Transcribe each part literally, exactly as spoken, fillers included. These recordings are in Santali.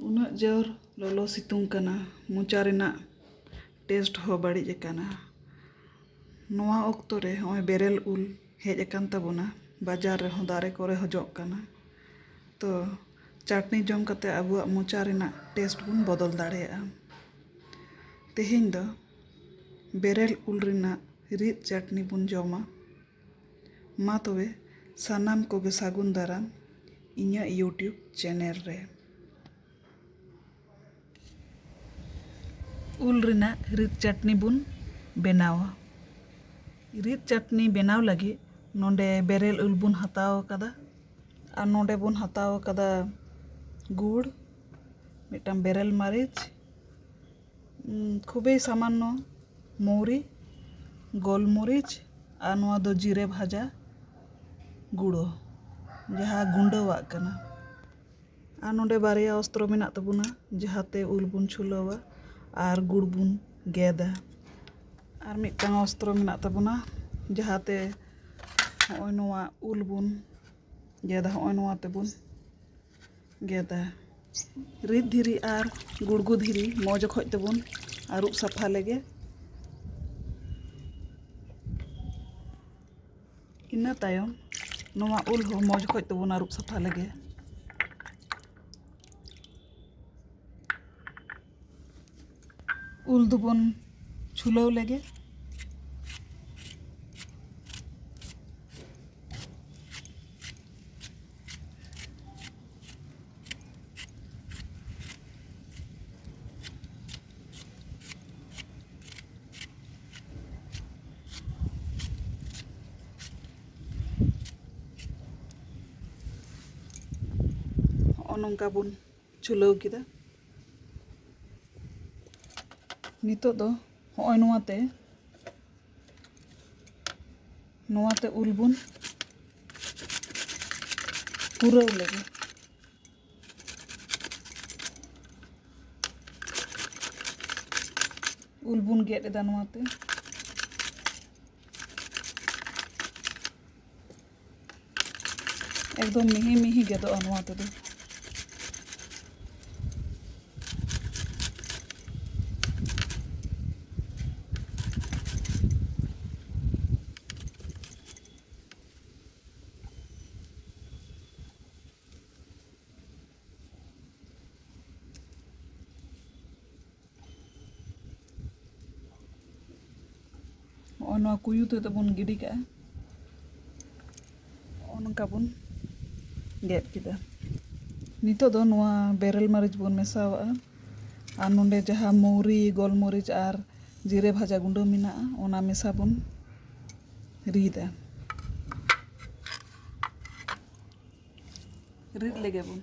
ᱩᱱᱟᱹᱜ ᱡᱳᱨ ᱞᱚᱞᱚ ᱥᱤᱛᱩᱝ ᱠᱟᱱᱟ, ᱢᱚᱪᱟ ᱨᱮᱱᱟᱜ ᱴᱮᱥᱴ ᱦᱚᱸ ᱵᱟᱹᱲᱤᱡ ᱟᱠᱟᱱᱟ᱾ ᱱᱚᱣᱟ ᱚᱠᱛᱚ ᱨᱮ ᱦᱚᱸᱜᱼᱚᱭ ᱵᱮᱨᱮᱞ ᱩᱞ ᱦᱮᱡ ᱟᱠᱟᱱ ᱛᱟᱵᱚᱱᱟ ᱵᱟᱡᱟᱨ ᱨᱮᱦᱚᱸ, ᱫᱟᱨᱮ ᱠᱚᱨᱮ ᱦᱚᱸ ᱡᱚᱜ ᱠᱟᱱᱟ᱾ ᱛᱚ, ᱪᱟᱴᱱᱤ ᱡᱚᱢ ᱠᱟᱛᱮ ᱟᱵᱚᱣᱟᱜ ᱢᱚᱪᱟ ᱨᱮᱱᱟᱜ ᱴᱮᱥᱴ ᱵᱚᱱ ᱵᱚᱫᱚᱞ ᱫᱟᱲᱮᱭᱟᱜᱼᱟ᱾ ᱛᱮᱦᱮᱧ ᱫᱚ ᱵᱮᱨᱮᱞ ᱩᱞ ᱨᱮᱱᱟᱜ ᱨᱤᱫ ᱪᱟᱴᱱᱤ ᱵᱚᱱ ᱡᱚᱢᱟ᱾ ᱢᱟ ᱛᱚᱵᱮ, ᱥᱟᱱᱟᱢ ᱠᱚᱜᱮ ᱥᱟᱹᱜᱩᱱ ᱫᱟᱨᱟᱢ ᱤᱧᱟᱹᱜ YouTube ᱪᱮᱱᱮᱞ ᱨᱮ᱾ ᱩᱞ ᱨᱮᱱᱟᱜ ᱨᱤᱫ ᱪᱟᱴᱱᱤ ᱵᱚᱱ ᱵᱮᱱᱟᱣᱟ᱾ ᱨᱤᱫ ᱪᱟᱴᱱᱤ ᱵᱮᱱᱟᱣ ᱞᱟᱹᱜᱤᱫ ᱱᱚᱰᱮ ᱵᱮᱨᱮᱞ ᱩᱞ ᱵᱚᱱ ᱦᱟᱛᱟᱣ ᱟᱠᱟᱫᱟ, ᱟᱨ ᱱᱚᱰᱮ ᱵᱚᱱ ᱦᱟᱛᱟᱣ ᱟᱠᱟᱫᱟ ᱜᱩᱲ, ᱢᱤᱫᱴᱟᱝ ᱵᱮᱨᱮᱞ ᱢᱟᱹᱨᱤᱪ, ᱩᱢ, ᱠᱷᱩᱵᱮᱭ ᱥᱟᱢᱟᱱᱱᱚ ᱢᱚᱣᱨᱤ, ᱜᱳᱞᱢᱚᱨᱤᱪ, ᱟᱨ ᱱᱚᱣᱟ ᱫᱚ ᱡᱤᱨᱮ ᱵᱷᱟᱡᱟ ᱜᱩᱲᱟᱹ, ᱡᱟᱦᱟᱸ ᱜᱩᱸᱰᱟᱹᱣᱟᱜ ᱠᱟᱱᱟ᱾ ᱟᱨ ᱱᱚᱰᱮ ᱵᱟᱨᱭᱟ ᱚᱥᱛᱨᱚ ᱢᱮᱱᱟᱜ ᱛᱟᱵᱚᱱᱟ, ᱡᱟᱦᱟᱸᱛᱮ ᱩᱞ ᱵᱚᱱ ᱪᱷᱩᱞᱟᱹᱣᱟ ᱟᱨ ᱜᱩᱲ ᱵᱚᱱ ᱜᱮᱫᱟ᱾ ᱟᱨ ᱢᱤᱫᱴᱟᱝ ᱚᱥᱛᱨᱚ ᱢᱮᱱᱟᱜ ᱛᱟᱵᱚᱱᱟ, ᱡᱟᱦᱟᱸᱛᱮ ᱱᱚᱜᱼᱚᱭ ᱱᱚᱣᱟ ᱩᱞ ᱵᱚᱱ ᱜᱮᱫᱟ, ᱦᱚᱸᱜᱼᱚᱭ ᱱᱚᱣᱟ ᱛᱮᱵᱚᱱ ᱜᱮᱫᱟ᱾ ᱨᱤᱫ ᱫᱷᱤᱨᱤ ᱟᱨ ᱜᱩᱲᱜᱩ ᱫᱷᱤᱨᱤ ᱢᱚᱡᱽ ᱚᱠᱚᱡ ᱛᱮᱵᱚᱱ ᱟᱹᱨᱩᱵ ᱥᱟᱯᱷᱟ ᱞᱮᱜᱮ᱾ ᱤᱱᱟᱹ ᱛᱟᱭᱚᱢ ᱱᱚᱣᱟ ᱩᱞ ᱦᱚᱸ ᱢᱚᱡᱽ ᱚᱠᱚᱡ ᱛᱮᱵᱚᱱ ᱟᱹᱨᱩᱵ ᱥᱟᱯᱷᱟ ᱞᱮᱜᱮ᱾ ᱩᱞ ᱫᱚᱵᱚᱱ ᱪᱷᱩᱞᱟᱹᱣ ᱞᱮᱜᱮ᱾ ᱦᱚᱸᱜᱼᱚ ᱱᱚᱝᱠᱟ ᱵᱚᱱ ᱪᱷᱩᱞᱟᱹᱣ ᱠᱮᱫᱟ᱾ ᱱᱤᱛᱚᱜ ᱫᱚ ᱦᱚᱸᱜᱼᱚᱭ ᱱᱚᱣᱟᱛᱮ, ᱱᱚᱣᱟᱛᱮ ᱩᱞ ᱵᱚᱱ ᱯᱩᱨᱟᱹᱣ ᱞᱮᱜᱮ᱾ ᱩᱞ ᱵᱚᱱ ᱜᱮᱫ ᱮᱫᱟ ᱱᱚᱣᱟᱛᱮ᱾ ᱮᱠᱫᱚᱢ ᱢᱤᱦᱤ ᱢᱤᱦᱤ ᱜᱮᱫᱚᱜᱼᱟ ᱱᱚᱣᱟ ᱛᱮᱫᱚ᱾ ᱱᱚᱣᱟ ᱠᱩᱭᱩ ᱛᱮᱫᱚ ᱵᱚᱱ ᱜᱤᱰᱤ ᱠᱟᱜᱼᱟ᱾ ᱱᱚᱜᱼᱚ ᱱᱚᱝᱠᱟ ᱵᱚᱱ ᱜᱮᱫ ᱠᱮᱫᱟ᱾ ᱱᱤᱛᱚᱜ ᱫᱚ ᱱᱚᱣᱟ ᱵᱮᱨᱮᱞ ᱢᱟᱹᱨᱤᱪ ᱵᱚᱱ ᱢᱮᱥᱟᱣᱟᱜᱼᱟ ᱟᱨ ᱱᱚᱰᱮ ᱡᱟᱦᱟᱸ ᱢᱚᱣᱨᱤ, ᱜᱳᱞᱢᱚᱨᱤᱪ ᱟᱨ ᱡᱤᱨᱮ ᱵᱷᱟᱡᱟ ᱜᱩᱸᱰᱟᱹ ᱢᱮᱱᱟᱜᱼᱟ, ᱚᱱᱟ ᱢᱮᱥᱟ ᱵᱚᱱ ᱨᱤᱫᱟ᱾ ᱨᱤᱫ ᱞᱮᱜᱮ ᱵᱚᱱ᱾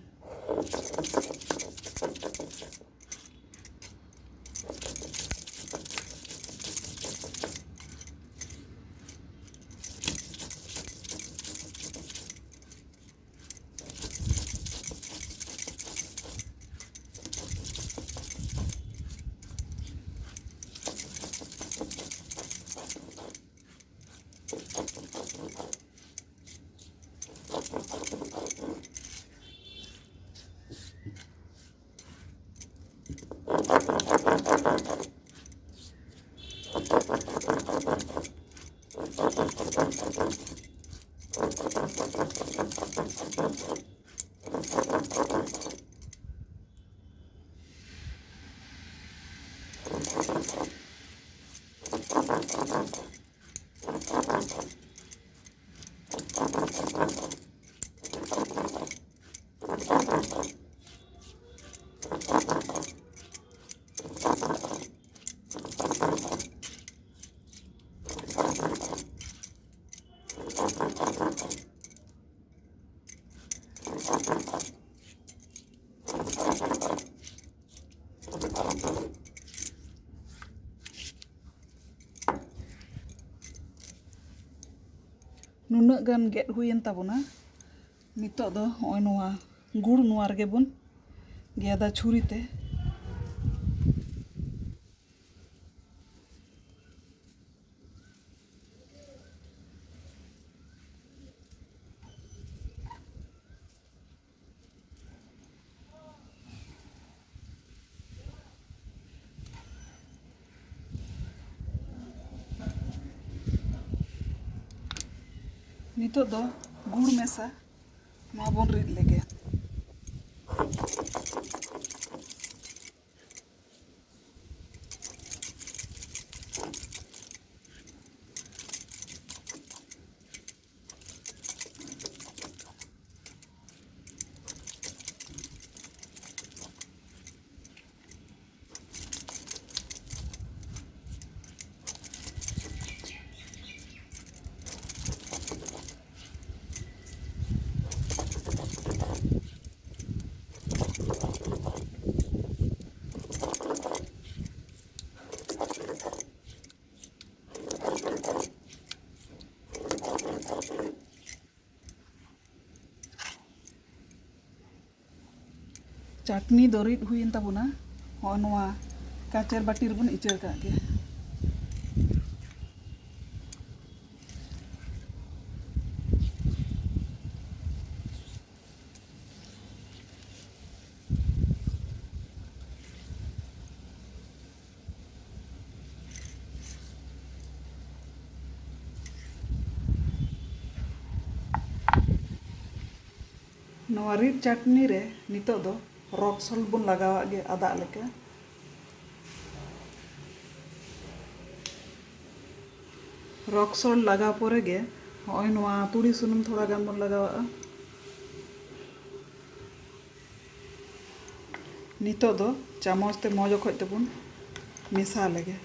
ᱱᱩᱱᱟᱹᱜ ᱜᱟᱱ ᱜᱮᱫ ᱦᱩᱭᱮᱱ ᱛᱟᱵᱚᱱᱟ᱾ ᱱᱤᱛᱚᱜ ᱫᱚ ᱱᱚᱜᱼᱚᱭ ᱱᱚᱣᱟ ᱜᱩᱲ ᱱᱚᱣᱟ ᱨᱮᱜᱮ ᱵᱚᱱ ᱜᱮᱫᱟ ᱪᱷᱩᱨᱤ ᱛᱮ᱾ ᱱᱤᱛᱚᱜ ᱫᱚ ᱜᱩᱲ ᱢᱮᱥᱟ ᱱᱚᱣᱟ ᱵᱚᱱ ᱨᱤᱫ ᱞᱮᱜᱮ᱾ ᱪᱟᱴᱱᱤ ᱫᱚ ᱨᱤᱫ ᱦᱩᱭᱮᱱ ᱛᱟᱵᱚᱱᱟ᱾ ᱦᱚᱸᱜᱼᱚ ᱱᱚᱣᱟ ᱠᱟᱪᱮᱨ ᱵᱟᱹᱴᱤ ᱨᱮᱵᱚᱱ ᱤᱪᱟᱹᱲ ᱠᱟᱜ ᱜᱮ᱾ ᱱᱚᱣᱟ ᱨᱤᱫ ᱪᱟᱴᱱᱤ ᱨᱮ ᱱᱤᱛᱚᱜ ᱫᱚ rock salt ᱵᱚᱱ ᱞᱟᱜᱟᱣᱟᱜ ᱜᱮ, ᱟᱫᱟᱜ ᱞᱮᱠᱟ᱾ Rock salt ᱞᱟᱜᱟᱣ ᱯᱚᱨᱮ ᱜᱮ ᱦᱚᱸᱜᱼᱚᱭ ᱱᱚᱣᱟ ᱛᱩᱲᱤ ᱥᱩᱱᱩᱢ ᱛᱷᱚᱲᱟ ᱜᱟᱱ ᱵᱚᱱ ᱞᱟᱜᱟᱣᱟᱜᱼᱟ᱾ ᱱᱤᱛᱚᱜ ᱫᱚ ᱪᱟᱢᱚᱪ ᱛᱮ ᱢᱚᱡᱽ ᱚᱠᱚᱡ ᱛᱮᱵᱚᱱ ᱢᱮᱥᱟ ᱞᱮᱜᱮ᱾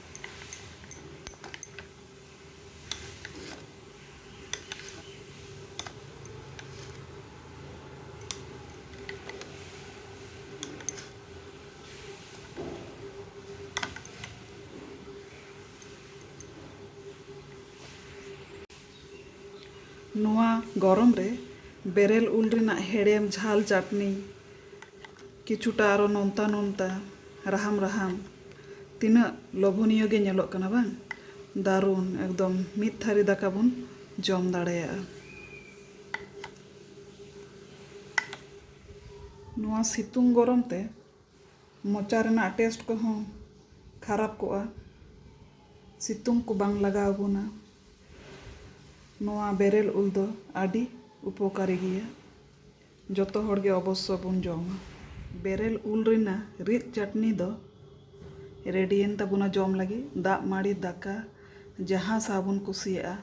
ᱱᱚᱣᱟ ᱜᱚᱨᱚᱢ ᱨᱮ ᱵᱮᱨᱮᱞ ᱩᱞ ᱨᱮᱱᱟᱜ ᱦᱮᱲᱮᱢ ᱡᱷᱟᱞ ᱪᱟᱴᱱᱤ, ᱠᱤᱪᱷᱩᱴᱟ ᱟᱨᱚ ᱱᱚᱱᱛᱟ ᱱᱚᱱᱛᱟ, ᱨᱟᱦᱟᱢ ᱨᱟᱦᱟᱢ, ᱛᱤᱱᱟᱹᱜ ᱞᱳᱵᱷᱚᱱᱤᱭᱚ ᱜᱮ ᱧᱮᱞᱚᱜ ᱠᱟᱱᱟ ᱵᱟᱝ? ᱫᱟᱨᱩᱱ, ᱮᱠᱫᱚᱢ ᱢᱤᱫ ᱛᱷᱟᱹᱨᱤ ᱫᱟᱠᱟ ᱵᱚᱱ ᱡᱚᱢ ᱫᱟᱲᱮᱭᱟᱜᱼᱟ᱾ ᱱᱚᱣᱟ ᱥᱤᱛᱩᱝ ᱜᱚᱨᱚᱢ ᱛᱮ ᱢᱚᱪᱟ ᱨᱮᱱᱟᱜ taste ᱠᱚᱦᱚᱸ ᱠᱷᱟᱨᱟᱯ ᱠᱚᱜᱼᱟ᱾ ᱥᱤᱛᱩᱝ ᱠᱚ ᱵᱟᱝ ᱞᱟᱜᱟᱣ ᱵᱚᱱᱟ᱾ ᱱᱚᱣᱟ ᱵᱮᱨᱮᱞ ᱩᱞ ᱫᱚ ᱟᱹᱰᱤ ᱩᱯᱚᱠᱟᱨᱤ ᱜᱮᱭᱟ᱾ ᱡᱚᱛᱚ ᱦᱚᱲ ᱜᱮ ᱚᱵᱚᱥᱥᱚ ᱵᱚᱱ ᱡᱚᱢᱟ᱾ ᱵᱮᱨᱮᱞ ᱩᱞ ᱨᱮᱱᱟᱜ ᱨᱤᱫ ᱪᱟᱴᱱᱤ ᱫᱚ ready ᱭᱮᱱ ᱛᱟᱵᱚᱱᱟ ᱡᱚᱢ ᱞᱟᱹᱜᱤᱫ᱾ ᱫᱟᱜ ᱢᱟᱹᱲᱤ, ᱫᱟᱠᱟ, ᱡᱟᱦᱟᱸ ᱥᱟᱶ ᱵᱚᱱ ᱠᱩᱥᱤᱭᱟᱜᱼᱟ,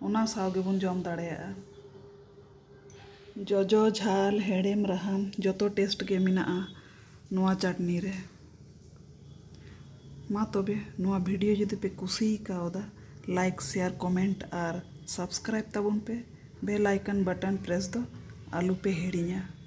ᱚᱱᱟ ᱥᱟᱶ ᱜᱮᱵᱚᱱ ᱡᱚᱢ ᱫᱟᱲᱮᱭᱟᱜᱼᱟ᱾ ᱡᱚᱡᱚ, ᱡᱷᱟᱞ, ᱦᱮᱲᱮᱢ, ᱨᱟᱦᱟᱢ, ᱡᱚᱛᱚ taste ᱜᱮ ᱢᱮᱱᱟᱜᱼᱟ ᱱᱚᱣᱟ ᱪᱟᱴᱱᱤ ᱨᱮ᱾ ᱢᱟ ᱛᱚᱵᱮ, ᱱᱚᱣᱟ video ᱡᱩᱫᱤ ᱯᱮ ᱠᱩᱥᱤ ᱠᱟᱣᱫᱟ, like, share, comment ᱟᱨ subscribe ᱛᱟᱵᱚᱱ ᱯᱮ᱾ Bell icon button press ᱫᱚ ᱟᱞᱚ ᱯᱮ ᱦᱤᱲᱤᱧᱟ᱾